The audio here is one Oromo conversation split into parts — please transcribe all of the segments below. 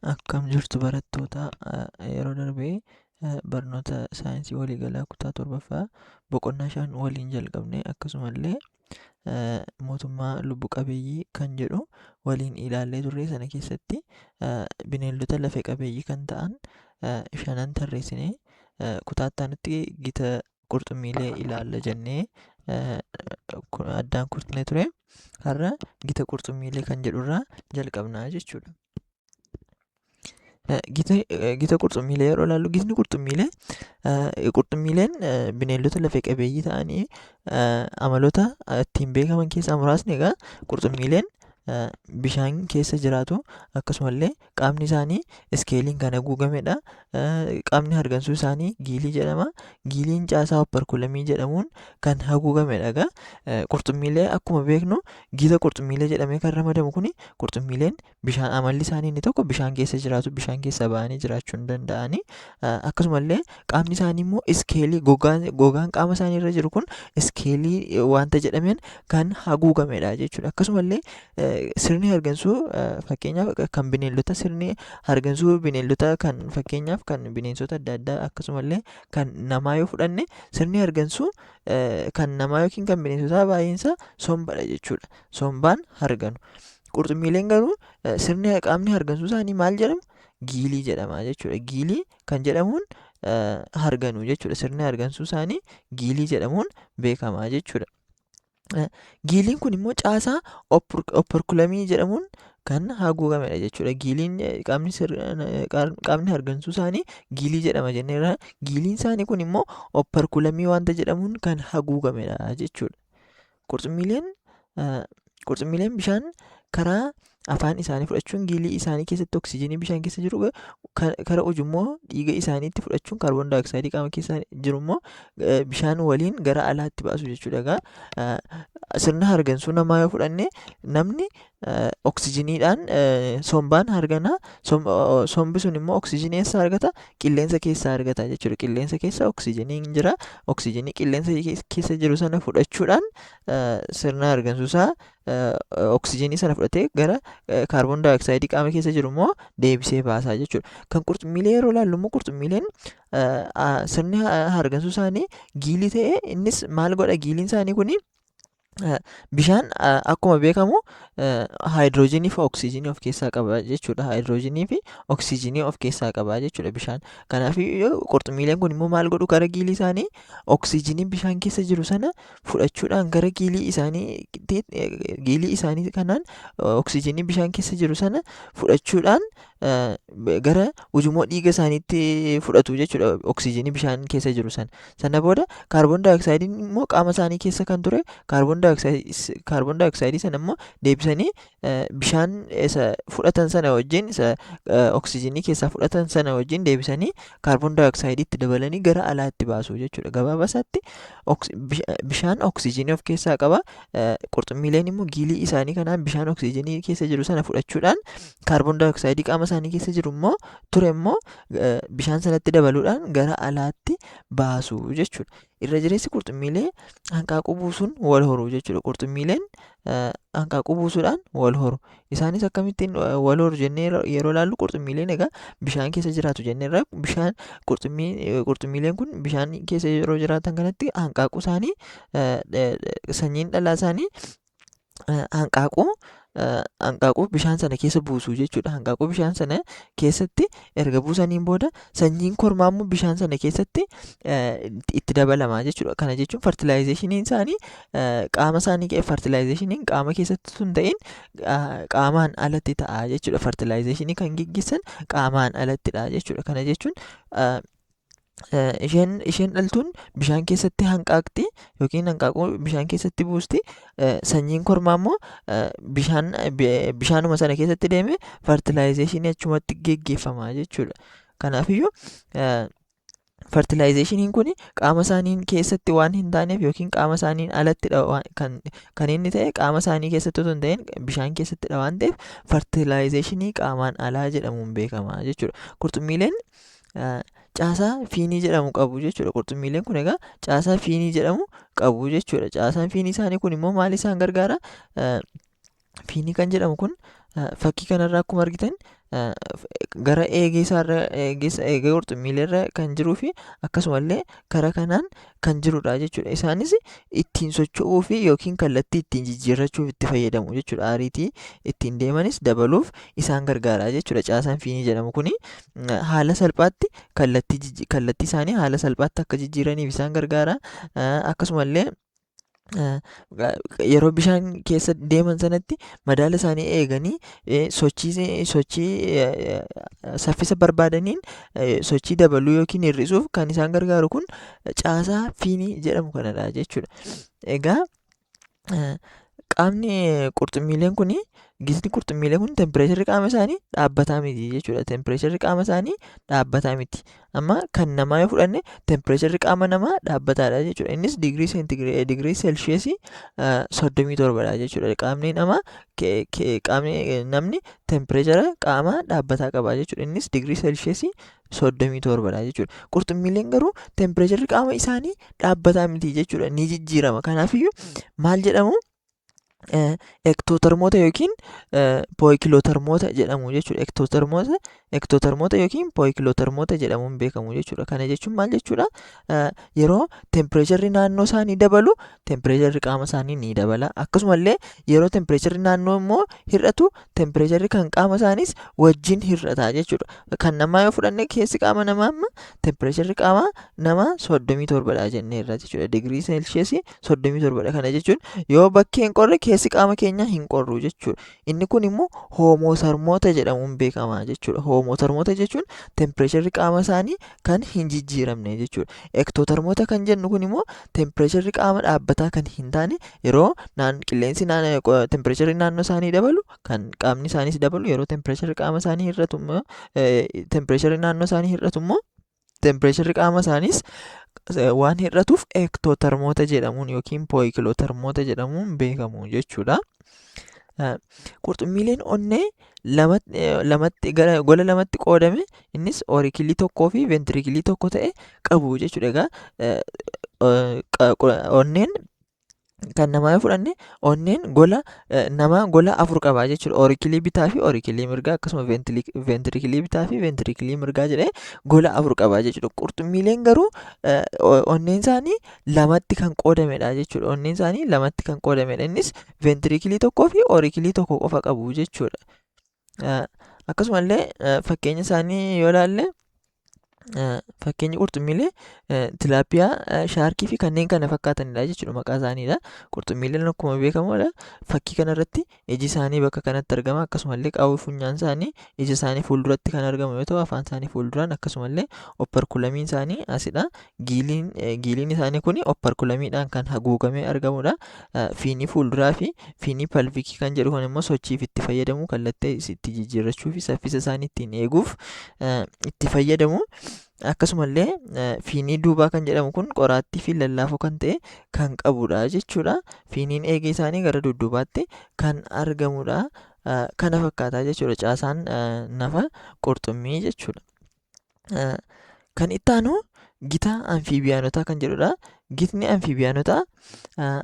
Akkam jirtu barattoota? Yeroo darbee barnoota saayinsii waliigalaa kutaa torbaffaa boqonnaa 5 waliin jalqabne, akkasumallee mootummaa lubbu qabeeyyii kan jedhu waliin ilaallee turre. Sana keessatti bineeldota lafee qabeeyyii kan ta'an shanan tarreessinee, kutaa itti aanutti gita qurxummiilee ilaalla jennee addaan kutnee ture. Har'a gita qurxummiilee kan jedhurraa jalqabnaa jechuudha. Gita qurxummiilee yeroo ilaallu, gitni qurxummiilee, qurxummiileen bineeldota lafee qabeeyyii ta'anii amaloota ittiin beekaman keessaa muraasni egaa qurxummiileen bishaan keessa jiraatu, akkasumallee qaamni isaanii iskeeliin kan haguugamedha. Qaamni hargansuu isaanii giilii jedhama. Giiliin caasaa opparkulamii jedhamuun kan haguugamedha. Egaa qurxummiilee akkuma beeknu gita qurxummiilee jedhamee kan ramadamu kuni, qurxummiileen bishaan, amalli isaanii inni tokko bishaan keessa jiraatu, bishaan keessaa ba'anii jiraachuu hin danda'ani. Akkasumallee qaamni isaanii immoo iskeelii, gogaan qaama isaanii irra jiru kun iskeelii wanta jedhameen kan haguugamedha jechuudha. Akkasumallee sirni hargansuu, fakkeenyaaf kan bineeldota, sirni hargansuu bineeldota kan fakkeenyaaf kan bineensota adda addaa akkasumallee kan namaa yoo fudhanne, sirni hargansuu kan namaa yookiin kan bineensotaa baay'een isaa sombadha jechuudha. Sombaan harganu. Qurxummiileen garuu sirni qaamni hargansuu isaanii maal jedhama? Giilii jedhama jechuudha. Giilii kan jedhamuun harganu jechuudha. Sirni hargansuu isaanii giilii jedhamuun beekama jechuudha. Giiliin kun immoo caasaa opporkulamii jedhamuun kan haguugamedha jechuudha. Giiliin, qaamni hargansuu isaanii giilii jedhama jenneerra. Giiliin isaanii kun immoo opporkulamii wanta jedhamuun kan haguugamedha jechuudha. Qurxummiileen bishaan karaa afaan isaanii fudhachuun giilii isaanii keessatti oksijiinii bishaan keessa jiru karaa ujummoo dhiiga isaaniitti fudhachuun kaarboon daayooksaayidii qaama keessa jiru immoo bishaan waliin gara alaatti baasu jechuudha. Egaa sirna hargansuu namaa yoo fudhanne, namni oksijiiniidhaan sombaan hargana. Sombi sun immoo oksijiinii eessaa argata? Qilleensa keessaa argata jechuudha. Qilleensa keessa oksijiiniin jira. Oksijiinii qilleensa keessa jiru sana fudhachuudhaan sirna hargansuu isaa oksijiinii sana fudhatee gara kaarboon daayooksaayidii qaama keessa jiru immoo deebisee baasaa jechuudha. Kan qurxummiilee yeroo ilaallu immoo, qurxummiileen sirni hargansuu isaanii giilii ta'ee, innis maal godha giiliin isaanii kuni? Bishaan akkuma beekamu haayidroojinii fi oksijiinii of keessaa qaba jechuudha. Haayidroojinii fi oksijiinii of keessaa qaba jechuudha bishaan. Kanaafuu qurxummiileen kun immoo maal godhu? Gara giilii isaanii oksijiinii bishaan keessa jiru sana fudhachuudhaan gara giilii isaanii, giilii isaanii kanaan oksijiinii bishaan keessa jiru sana fudhachuudhaan gara ujummoo dhiiga isaaniitti fudhatu jechuudha oksijiinii bishaan keessa jiru sana. Sana booda kaarboon daayoksaayidiin immoo qaama isaanii keessa kan ture kaarboon daayoksayidii sana immoo deebisanii bishaan isa fudhatan sana wajjin, isa oksijiinii keessaa fudhatan sana wajjin deebisanii kaarboon daayoksaayidiitti dabalanii gara alaatti baasu jechuudha. Gabaabaa isaatti bishaan oksijiinii of keessaa qaba. Qurxummiileen immoo giilii isaanii kanaan bishaan oksijiinii keessa jiru sana fudhachuudhaan kaarboon daayoksayidii qaama isaanii keessa jiru immoo ture immoo bishaan sanatti dabaluudhaan gara alaatti baasu jechuudha. Irra jireessi qurxummiilee hanqaaquu buusuun wal horu jechuudha. Qurxummiileen hanqaaquu buusuudhaan wal horu. Isaanis akkamittiin wal horu jennee yeroo ilaallu, qurxummiileen egaa bishaan keessa jiraatu jenneerra. Bishaan qurxummiileen kun bishaan keessa yeroo jiraatan kanatti hanqaaquu isaanii, sanyiin dhalaa isaanii hanqaaquu bishaan sana keessa buusu jechuudha. Hanqaaquu bishaan sana keessatti erga buusaniin booda sanyiin kormaa immoo bishaan sana keessatti itti dabalama jechuudha. Kana jechuun fertilizationiin isaanii qaama isaanii, fertilizationiin qaama keessatti osoo hin ta'in qaamaan alatti ta'a jechuudha. Fertilizationii kan geggeessan qaamaan alattidha jechuudha. Kana jechuun isheen dhaltuun bishaan keessatti hanqaaqxi yookiin hanqaaquu bishaan keessatti buusti. Sanyiin kormaa immoo bishaanuma sana keessatti deemee fertilizationii achumatti geggeeffama jechuudha. Kanaafiyyuu fertilizationiin kun qaama isaanii keessatti waan hin taaneef yookiin qaama isaaniin alattidha kan inni ta'e, qaama isaanii keessatti osoo hin ta'in bishaan keessattidha waan ta'eef, fertilizationii qaamaan alaa jedhamuun beekama jechuudha. Qurxummiileen caasaa fiinii jedhamu qabu jechuudha. Qurxummiileen kun egaa caasaa fiinii jedhamu qabu jechuudha. Caasaan fiinii isaanii kun immoo maal isaan gargaara? Fiinii kan jedhamu kun Fakkii kanarraa akkuma argitan gara eegee isaarra, eegee qurxummiileerra kan jiruu fi akkasumallee karaa kanaan kan jirudha jechuudha. Isaanis ittiin socho'uu fi yookiin kallattii ittiin jijjiirrachuuf itti fayyadamu jechuudha. Ariitii ittiin deemanis dabaluuf isaan gargaara jechuudha. Caasaan fiinii jedhamu kuni haala salphaatti kallattii isaanii haala salphaatti akka jijjiiraniif isaan gargaara. Akkasumallee yeroo bishaan keessa deeman sanatti madaala isaanii eeganii sochii saffisa barbaadaniin sochii dabaluu yookiin hir'isuuf kan isaan gargaaru kun caasaa fiinii jedhamu kanadha jechuudha. Egaa qaamni qurxummiileen kun, gisni qurxummiilee kun, tempireecharri qaama isaanii dhaabbataa miti jechuudha. Tempireecharri qaama isaanii dhaabbataa miti. Amma kan namaa yoo fudhanne, tempireecharri qaama namaa dhaabbataadha jechuudha. Innis digirii seentigireed digirii seelshiyeesii 37dha jechuudha. Qaamni namaa, qaamni namni tempireechara qaamaa dhaabbataa qaba jechuudha. Innis digirii seelshiyeesii 37dha jechuudha. Qurxummiileen garuu tempireecharri qaama isaanii dhaabbataa miti jechuudha. Ni jijjiirama. Kanaafiyyuu maal jedhamu? Ektootermoota yookiin pooyikilotermoota jedhamu jechuudha. Ektootermoota yookiin pooyikilotermoota jedhamuun beekamu jechuudha. Kana jechuun maal jechuudha? Yeroo tempireecharri naannoo isaanii dabalu, tempireecharri qaama isaanii ni dabala. Akkasumallee yeroo tempireecharri naannoo immoo hir'atu, tempireecharri kan qaama isaaniis wajjin hir'ata jechuudha. Kan namaa yoo fudhanne, keessi qaama namaa amma tempireecharri qaama namaa 37dha jenneerra jechuudha. Digirii seelshiyeesii 37dha. Kana jechuun yoo bakkeen qorre, keessi qaama keenyaa hin qorru jechuudha. Inni kun immoo hoomootarmoota jedhamuun beekama jechuudha. Hoomootarmoota jechuun tempireecharri qaama isaanii kan hin jijjiiramne jechuudha. Ektootarmoota kan jennu kun immoo tempireecharri qaama dhaabbataa kan hin taane, yeroo qilleensi tempireecharri naannoo isaanii dabalu kan qaamni isaaniis dabalu, yeroo tempireecharri qaama isaanii hir'atu immoo, tempireecharri naannoo isaanii hir'atu immoo tempireecharri qaama isaaniis waan hir'atuuf ektootarmoota jedhamuun yookiin pooyikilotarmoota jedhamuun beekamu jechuudha. Qurxummiileen onnee lamatti gara gola lamatti qoodame, innis oorikilii tokkoo fi veentirikilii tokko ta'e qabu jechuudha. Egaa onneen kan namaa yoo fudhanne, onneen gola namaa gola afur qaba jechuudha. Oorikilii bitaa fi oorikilii mirgaa, akkasuma veentirikilii bitaa fi veentirikilii mirgaa jedhee gola afur qaba jechuudha. Qurxummiileen garuu onneen isaanii lamatti kan qoodamedha jechuudha. Onneen isaanii lamatti kan qoodamedha. Innis veentirikilii tokkoo fi oorikilii tokko qofa qabu jechuudha. Akkasumallee fakkeenya isaanii yoo ilaalle, fakkeenyi qurxummiilee tilaapiyaa, shaarkii fi kanneen kana fakkaatanidha jechuudha maqaa isaaniidha. Qurxummiileen akkuma beekamudha. Fakkii kanarratti iji isaanii bakka kanatti argama. Akkasumallee qaawwi funyaan isaanii ija isaanii fuulduratti kan argamu yoo ta'u, afaan isaanii fuulduraan, akkasumallee opparkulamiin isaanii asidha. Giiliin isaanii kun opparkulamiidhaan kan haguugamee argamudha. Fiinii fuulduraa fi fiinii palvikii kan jedhu kun immoo sochiif itti fayyadamu, kallattii itti jijjiirrachuu fi saffisa isaanii ittiin eeguuf itti fayyadamu. Akkasumallee fiinii duubaa kan jedhamu kun qoraattii fi lallaafoo kan ta'e kan qabudha jechuudha. Fiiniin eegee isaanii gara dudduubaatti kan argamudha. Kana fakkaataa jechuudha caasaan nafa qurxummii jechuudha. Kan itti aanu gita amfiibiyaanotaa kan jedhudha. Gitni amfiibiyaanotaa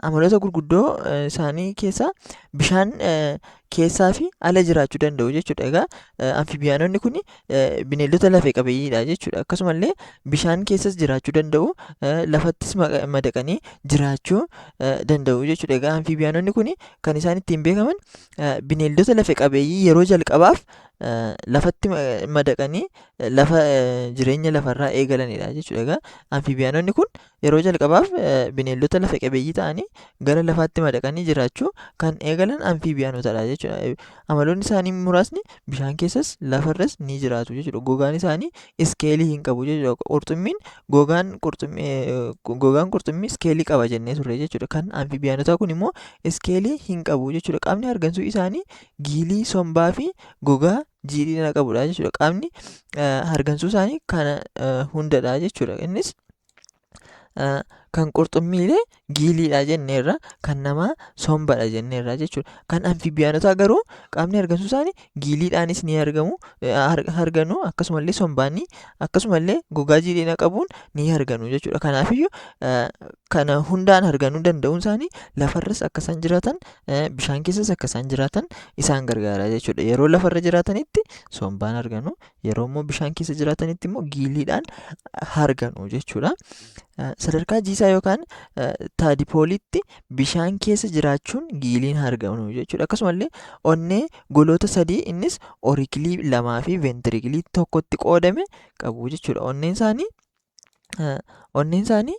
amaloota gurguddoo isaanii keessaa bishaan keessaa fi ala jiraachuu danda'u jechuudha. Egaa amfiibiyaanonni kun bineeldota lafee qabeeyyiidha jechuudha. Akkasumallee bishaan keessas jiraachuu danda'u, lafattis madaqanii jiraachuu danda'u jechuudha. Egaa amfiibiyaanonni kun kan isaan ittiin beekaman bineeldota lafee qabeeyyii yeroo jalqabaaf lafatti madaqanii lafa jireenya lafarraa eegalanidha jechuudha. Egaa amfiibiyaanonni kun yeroo jalqabaaf bineeldota lafa qabeeyyii ta'anii gara lafaatti madaqanii jiraachuu kan eegalan amfiibiyaanotadha jechuudha. Amaloonni isaanii muraasni bishaan keessas lafarras ni jiraatu jechuudha. Gogaan isaanii iskeelii hin qabu jechuudha. Qurxummiin gogaan qurxummii gogaan qurxummii iskeelii qaba jennee turre jechuudha. Kan amfiibiyaanotaa kun immoo iskeelii hin qabu jechuudha. Qaamni hargansuu isaanii giilii, sombaa fi gogaa jiidhina qabudha jechuudha. Qaamni hargansuu isaanii kana hundadha jechuudha. Innis Kan qurxummiilee giiliidha jenneerra, kan namaa sombadha jenneerra jechuudha. Kan amfiibiyaanotaa garuu qaamni hargansuu isaanii giiliidhaanis ni argamu, harganu, akkasumallee sombaanii, akkasumallee gogaa jiidhina qabuun ni harganu jechuudha. Kanaafiyyuu kana hundaan harganuu danda'uun isaanii lafarras akka isaan jiraatan, bishaan keessas akka isaan jiraatan isaan gargaara jechuudha. Yeroo lafarra jiraatanitti sombaan harganu, yeroo immoo bishaan keessa jiraatanitti immoo giiliidhaan harganu jechuudha. Sadarkaa jiisaa yookaan taadipoolitti bishaan keessa jiraachuun giiliin harganu jechuudha. Akkasumallee onnee goloota sadii innis orikilii 2 fi veentirikilii 1tti qoodame qabu jechuudha. Onneen isaanii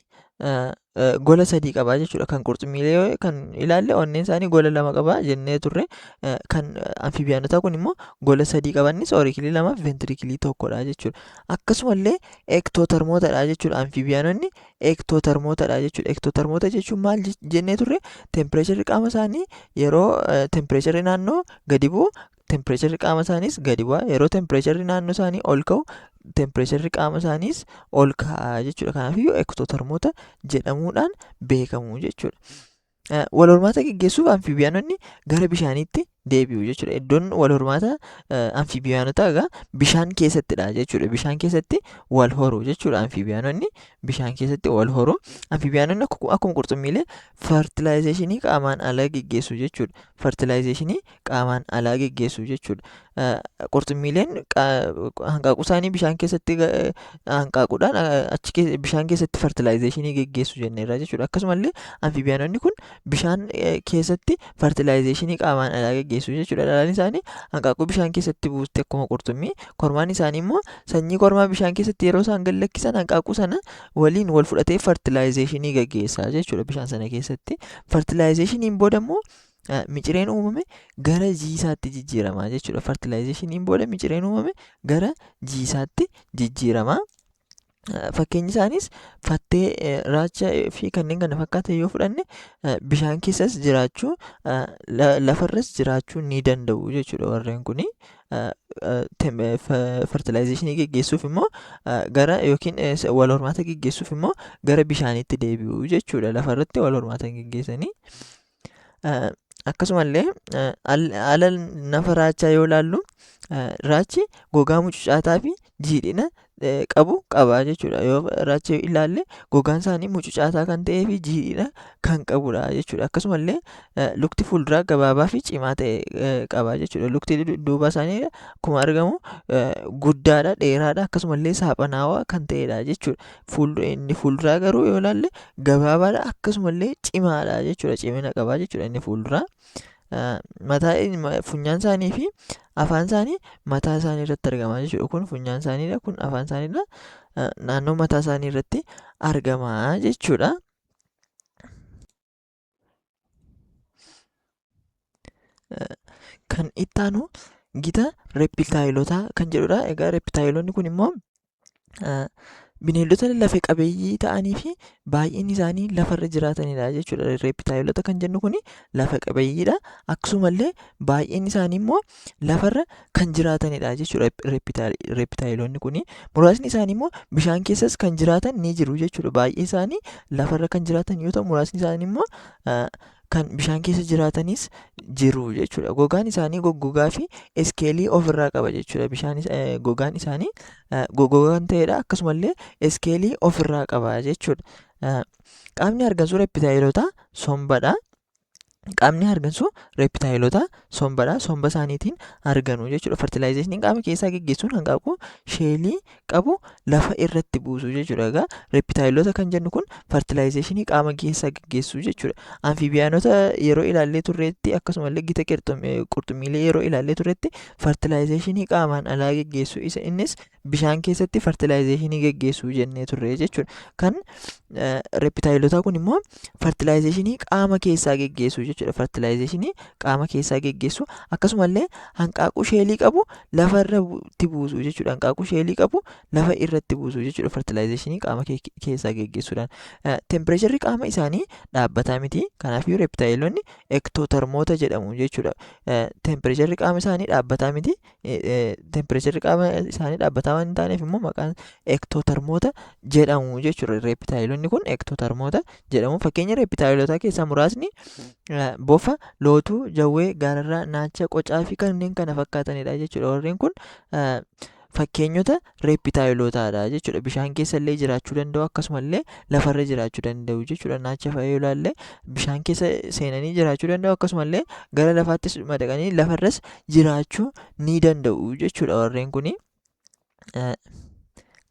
gola sadii qaba jechuudha. Kan qurxummiilee kan ilaalle onneen isaanii gola 2 qaba jennee turre. Kan amfiibiyaanotaa kun immoo gola sadii qaba, innis orikilii 2 fi veentirikilii 1dha jechuudha. Akkasumallee ektootermootadha jechuudha. Amfiibiyaanonni ektootermootadha jechuudha. Ektootermoota jechuun maal jennee turre? Tempireecharri qaama isaanii yeroo tempireecharri naannoo gadi bu'u tempireecharri qaama isaaniis gadi bu'a. Yeroo tempireecharri naannoo isaanii ol ka'u tempireecharri qaama isaaniis ol ka'a jechuudha. Kanaafiyyuu ektootermoota jedhamuudhaan beekamu jechuudha. Wal hormaata geggeessuuf amfiibiyaanonni gara bishaaniitti deebi'u jechuudha. Iddoon wal hormaata amfiibiyaanotaa egaa bishaan keessattidha jechuudha. Bishaan keessatti wal horu jechuudha. Amfiibiyaanonni bishaan keessatti wal horu. Amfiibiyaanonni akkuma qurxummiilee fertilization qaamaan alaa geggeessu jechuudha. Fertilization qaamaan alaa geggeessu jechuudha. Qurxummiileen hanqaaquu isaanii bishaan keessatti hanqaaquudhaan achi bishaan keessatti fertilization geggeessu jenneerra jechuudha. Akkasumallee amfiibiyaanonni kun bishaan keessatti fertilization qaamaan alaa geggeessu jechuudha. Dhalaan isaanii hanqaaquu bishaan keessatti buusti akkuma qurxummii. Kormaan isaanii immoo sanyii kormaa bishaan keessatti yeroo isaan gad lakkisan hanqaaquu sana waliin wal fudhatee fertilization geggeessa jechuudha bishaan sana keessatti. Fertilizationiin booda immoo micireen uumame gara jiisaatti jijjiirama jechuudha. Fertilizationiin booda micireen uumame gara jiisaatti jijjiirama. Fakkeenyi isaanis fattee, raacha fi kanneen kana fakkaatan yoo fudhanne bishaan keessas jiraachuu, lafarras jiraachuu ni danda'u jechuudha warreen kuni. Fertilization geggeessuuf immoo gara yookiin wal hormaata geggeessuuf immoo gara bishaaniitti deebi'u jechuudha. Lafarratti wal hormaata hin geggeessanii. Akkasumallee ala nafa raachaa yoo ilaallu, raachi gogaa mucucaataa fi jiidhina qabu qaba jechuudha. Yoo raacha ilaalle gogaan isaanii mucucaataa kan ta'ee fi jiidhina kan qabudha jechuudha. Akkasumallee lukti fuulduraa gabaabaa fi cimaa ta'e qaba jechuudha. Lukti duuba isaanii akkuma argamu guddaadha, dheeraadha, akkasumallee saaphanaawaa kan ta'edha jechuudha. Inni fuulduraa garuu yoo ilaalle gabaabaadha, akkasumallee cimaadha jechuudha. Cimina qaba jechuudha inni fuulduraa. Mataa, funyaan isaanii fi afaan isaanii mataa isaanii irratti argama jechuudha. Kun funyaan isaaniidha, kun afaan isaaniidha. Naannoo mataa isaanii irratti argama jechuudha. Kan itti aanu gita reepitaayilotaa kan jedhudha. Egaa reepitaayiloonni kun immoo bineeldota lafa qabeeyyii ta'anii fi baay'een isaanii lafarra jiraatanidha jechuudha. Reepitaayilota kan jennu kun lafa qabeeyyiidha. Akkasumallee baay'een isaanii immoo lafarra kan jiraatanidha jechuudha reepitaayiloonni kun. Muraasni isaanii immoo bishaan keessas kan jiraatan ni jiru jechuudha. Baay'ee isaanii lafarra kan jiraatan yoo ta'u, muraasni isaanii immoo kan bishaan keessa jiraatanis jiru jechuudha. Gogaan isaanii goggogaa fi iskeelii ofirraa qaba jechuudha. Bishaan gogaan isaanii goggogaa kan ta'edha. Akkasumallee iskeelii ofirraa qaba jechuudha. Qaamni hargansuu reepitaayilotaa sombadha. Qaamni hargansuu reepitaayilotaa sombadha. Somba isaaniitiin harganu jechuudha. Fertilizationiin qaama keessaa geggeessuun hanqaaquu sheelii qabu lafa irratti buusu jechuudha. Egaa reepitaayilota kan jennu kun fertilization qaama keessaa geggeessuu jechuudha. Amfiibiyaanota yeroo ilaallee turreetti, akkasumallee gita qurxummiilee yeroo ilaallee turretti, fertilization qaamaan alaa geggeessuu, isa innis bishaan keessatti fertilization geggeessuu jennee turre jechuudha. Kan reepitaayilotaa kun immoo fertilization qaama keessaa geggeessuu jechuudha. Fertilization qaama keessaa geggeessuu, akkasumallee hanqaaquu sheelii qabu lafa irratti buusu jechuudha. Hanqaaquu sheelii qabu lafa irratti buusu jechuudha fertilization qaama keessaa geggeessuudhaan. Tempireecharri qaama isaanii dhaabbataa miti. Kanaafiyyuu reepitaayiloonni ektootermoota jedhamu jechuudha. Tempireecharri qaama isaanii dhaabbataa miti. Tempireecharri qaama isaanii dhaabbataa waan waan hin taaneef immoo maqaan ektootarmoota jedhamu jechuudha. Reepitaayilonni kun ektootarmoota jedhamu. Fakkeenya reepitaayilotaa keessaa muraasni bofa, lootuu, jawwee, gaararraa, naacha, qocaa fi kanneen kana fakkaatanidha jechuudha. Warreen kun fakkeenyota reepitaayilotaadha jechuudha. Bishaan keessa illee jiraachuu danda'u, akkasumallee lafarra jiraachuu danda'u jechuudha. Naacha fa'a yoo ilaalle bishaan keessa seenanii jiraachuu danda'u, akkasumallee gara lafaattis madaqanii lafarras jiraachuu ni danda'u jechuudha warreen kuni.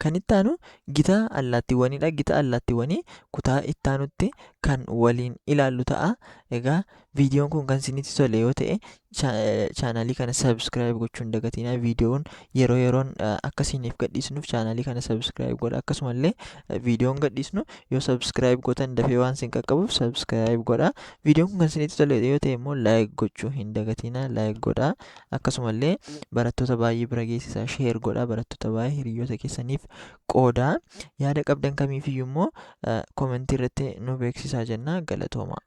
Kan itti aanu gita allaattiiwwaniidha. Gita allaattiiwwanii kutaa itti aanutti kan waliin ilaallu ta'a. Egaa viidiyoon kun kan isinitti tole yoo ta'e, chaanaalii kana subscribe gochuu hin dagatinaa. Viidiyoon yeroo yeroon akka isiniif gadhiisnuuf chaanaalii kana subscribe godha. Akkasumallee viidiyoon gadhiisnu yoo subscribe gootan dafee waan isin qaqqabuuf subscribe godha. Viidiyoon kun kan isinitti tole yoo ta'e immoo like gochuu hin dagatinaa. Like godha. Akkasumallee barattoota baay'ee bira geessisaa, share godha. Barattoota baay'ee hiriyoota keessaniif qoodaa. Yaada qabdan kamiifiyyuu immoo koomentii irratti nu beeksisaa jenna. Galatooma.